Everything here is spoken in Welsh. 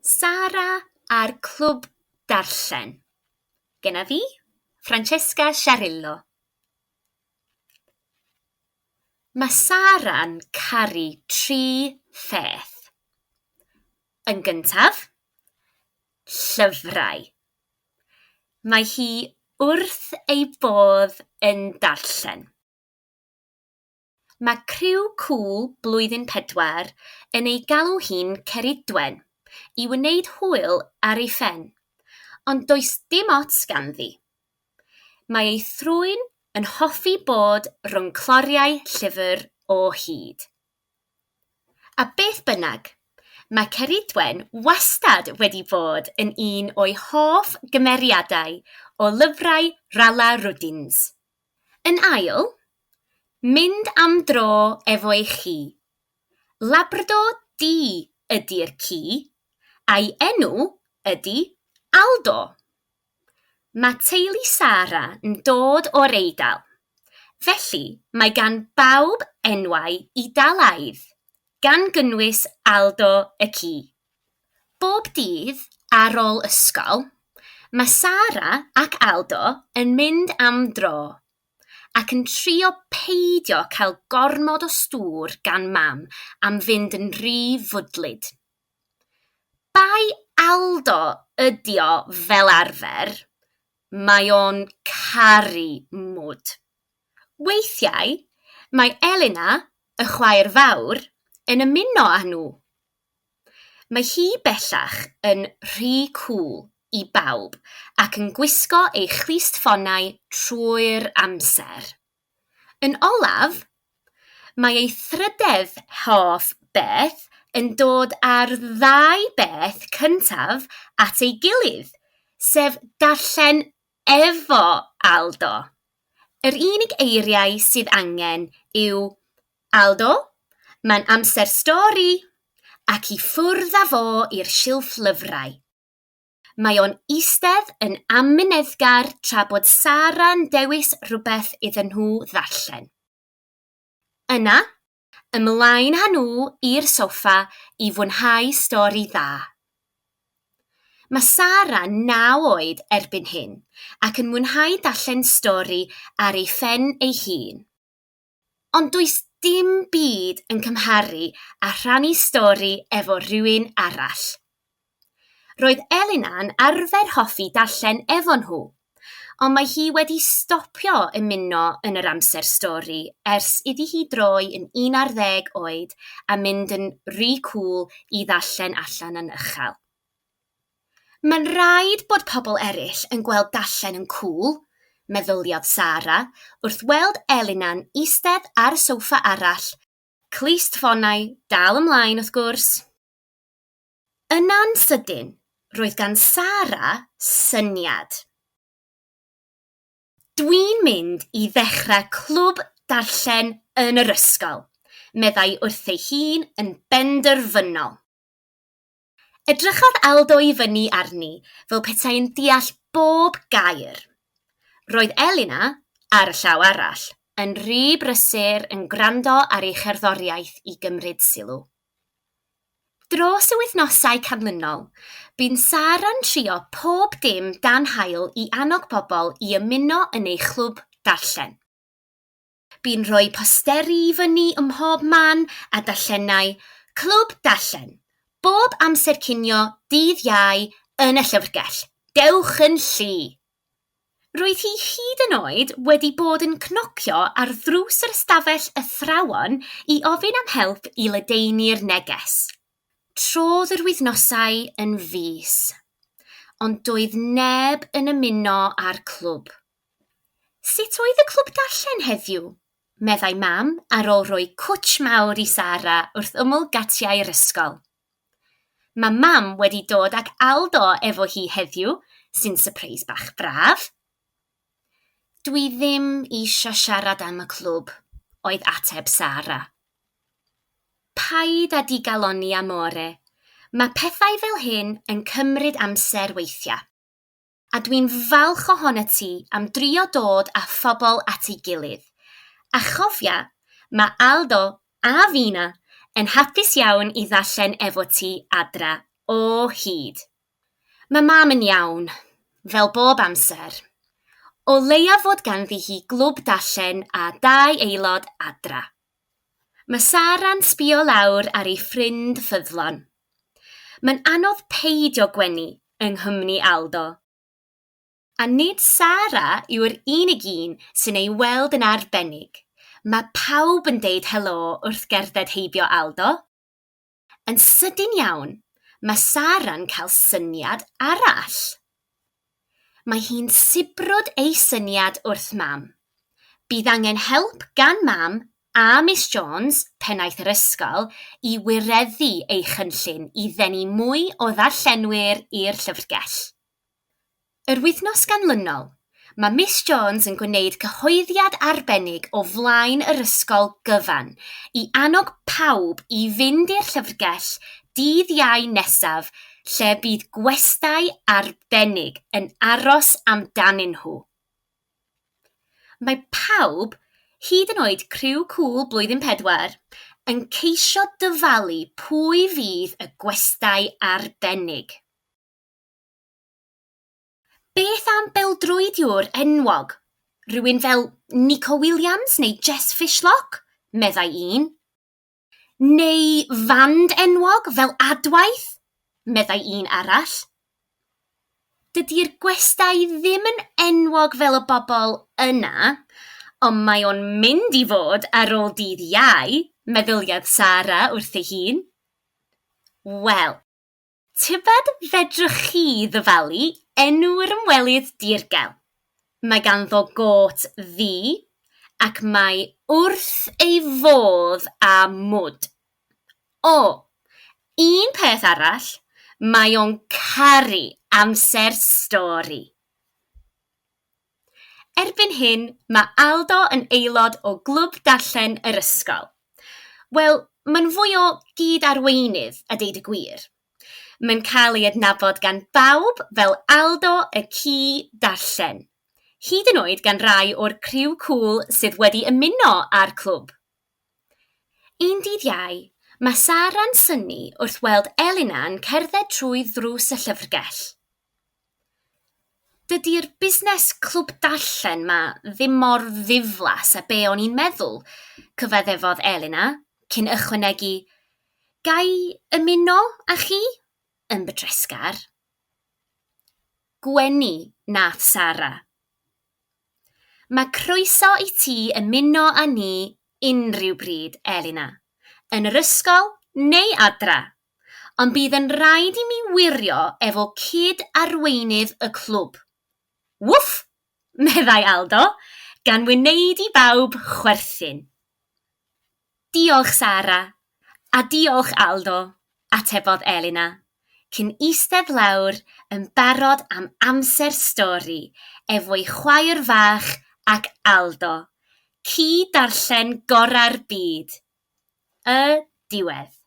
Sara a'r Clwb Darllen. Genna fi, Francesca Sciarrillo. Mae Sara'n caru tri pheth. Yn gyntaf, llyfrau. Mae hi wrth ei bodd yn darllen. Mae criw cŵl blwyddyn pedwar yn ei galw hi'n Ceridwen i wneud hwyl ar ei phen, ond does dim ots ganddi. Mae ei thrwyn yn hoffi bod rhwng cloriau llyfr o hyd. A beth bynnag, mae Ceridwen wastad wedi bod yn un o'i hoff gymeriadau o lyfrau Rala Rwdins. Yn ail, mynd am dro efo ei chi. Labrador du ydy'r ci, a'i enw ydy Aldo. Mae teulu Sara yn dod o'r Eidal, felly mae gan bawb enwau Eidalaidd, gan gynnwys Aldo y ci. Bob dydd ar ôl ysgol, mae Sara ac Aldo yn mynd am dro ac yn trio peidio cael gormod o stŵr gan Mam am fynd yn rhy fwdlyd. Bai Aldo ydi o fel arfer, mae o'n caru mwd. Weithiau, mae Elena, y chwaer fawr, yn ymuno â nhw. Mae hi bellach yn rhy cŵl i bawb ac yn gwisgo ei chlustffonau trwy'r amser. Yn olaf, mae ei thrydedd hoff beth yn dod â'r ddau beth cyntaf at ei gilydd, sef darllen efo Aldo. Yr unig eiriau sydd angen yw Aldo, mae'n amser stori! Ac i ffwrdd â fo i'r silff lyfrau. Mae o'n eistedd yn amyneddgar tra bod Sara'n dewis rhywbeth iddyn nhw ddarllen. Yna, ymlaen â nhw i'r soffa i fwynhau stori dda. Mae Sara'n naw oed erbyn hyn ac yn mwynhau darllen stori ar ei phen ei hun. Ond does dim byd yn cymharu â rhannu stori efo rhywun arall. Roedd Elina'n arfer hoffi darllen efo nhw, ond mae hi wedi stopio ymuno yn yr amser stori ers iddi hi droi yn 11 oed a mynd yn rhy cŵl i ddarllen allan yn uchel. Mae'n rhaid bod pobl eraill yn gweld darllen yn cŵl, meddyliodd Sara wrth weld Elina'n eistedd ar y soffa arall, clustffonau dal ymlaen wrth gwrs. Yna'n sydyn, roedd gan Sara syniad. Dwi'n mynd i ddechrau clwb darllen yn yr ysgol, meddai wrth ei hun yn benderfynol. Edrychodd Aldo i fyny arni fel petai'n deall bob gair. Roedd Elina, ar y llaw arall, yn rhy brysur yn gwrando ar ei cherddoriaeth i gymryd sylw. Dros y wythnosau canlynol, bu'n Sara'n trio pob dim dan haul i annog pobl i ymuno yn ei chlwb darllen. Bu'n rhoi posteri i fyny ym mhob man a darllenai Clwb Darllen bob amser cinio dydd Iau yn y llyfrgell. Dewch yn llu! Roedd hi hyd yn oed wedi bod yn cnocio ar ddrws yr ystafell athrawon i ofyn am help i ledaenu'r neges. Trodd yr wythnosau yn fis, ond doedd neb yn ymuno â'r clwb. Sut oedd y clwb darllen heddiw? meddai Mam ar ôl rhoi cwtsh mawr i Sara wrth ymyl gatiau'r ysgol. Mae Mam wedi dod ag Aldo efo hi heddiw, sy'n sypreis bach braf. Dwi ddim isio siarad am y clwb, oedd ateb Sara. Paid â digalonni, amore. Mae pethau fel hyn yn cymryd amser weithiau. A dwi'n falch ohonat ti am drio dod â phobl at ei gilydd. A chofia, mae Aldo a Fina yn hapus iawn i ddarllen efo ti adra o hyd. Mae mam yn iawn, fel bob amser. O leiaf fod ganddi hi glwb darllen a dau aelod adra. Mae Sara'n sbio lawr ar ei ffrind ffyddlon. Mae'n anodd peidio gwenu yng nghwmni Aldo. A nid Sara yw'r unig un sy'n ei weld yn arbennig. Mae pawb yn deud helo wrth gerdded heibio Aldo. Yn sydyn iawn, mae Sara'n cael syniad arall. Mae hi'n sibrwd ei syniad wrth Mam. Bydd angen help gan Mam a Miss Jones, pennaeth yr ysgol, i wireddu ei chynllun i ddenu mwy o ddarllenwyr i'r llyfrgell. Yr wythnos ganlynol, mae Miss Jones yn gwneud cyhoeddiad arbennig o flaen yr ysgol gyfan i annog pawb i fynd i'r llyfrgell dydd Iau nesaf lle bydd gwestai arbennig yn aros amdanyn nhw. Mae pawb, hyd yn oed criw cŵl Blwyddyn Pedwar, yn ceisio dyfalu pwy fydd y gwestai arbennig. Beth am beldroediwr enwog? Rhywun fel Nico Williams neu Jess Fishlock? meddai un. Neu fand enwog fel Adwaith? meddai un arall. Dydi'r gwestai ddim yn enwog fel y bobl yna, ond mae o'n mynd i fod ar ôl dydd Iau, meddyliodd Sara wrth ei hun. Wel, Tybed fedrwch chi ddyfalu enw'r ymwelydd dirgel? Mae ganddo gôt ddu ac mae wrth ei fodd â mwd. O, un peth arall, mae o'n caru amser stori. Erbyn hyn, mae Aldo yn aelod o glwb darllen yr ysgol. Wel, mae'n fwy o gyd-arweinydd, a deud y gwir. Mae'n cael ei adnabod gan bawb fel Aldo y ci darllen, hyd yn oed gan rai o'r criw cŵl sydd wedi ymuno â'r clwb. Un dydd Iau, mae Sara'n synnu wrth weld Elina'n cerdded trwy ddrws y llyfrgell. Dydi'r busnes clwb darllen 'ma ddim mor ddiflas â be o'n i'n meddwl, cyfaddefodd Elina, cyn ychwanegu, Ga i ymuno â chi? yn bydresgar. Gwenu nath Sara. Mae croeso i ti ymuno â ni unrhyw bryd, Elina, yn yr ysgol neu adra, ond bydd yn rhaid i mi wirio efo cyd-arweinydd y clwb. Wwff! meddai Aldo, gan wneud i bawb chwerthin. Diolch, Sara, a diolch, Aldo, atebodd Elina, cyn eistedd lawr yn barod am amser stori efo'i chwaer fach ac Aldo, ci darllen gorau'r byd. Y diwedd.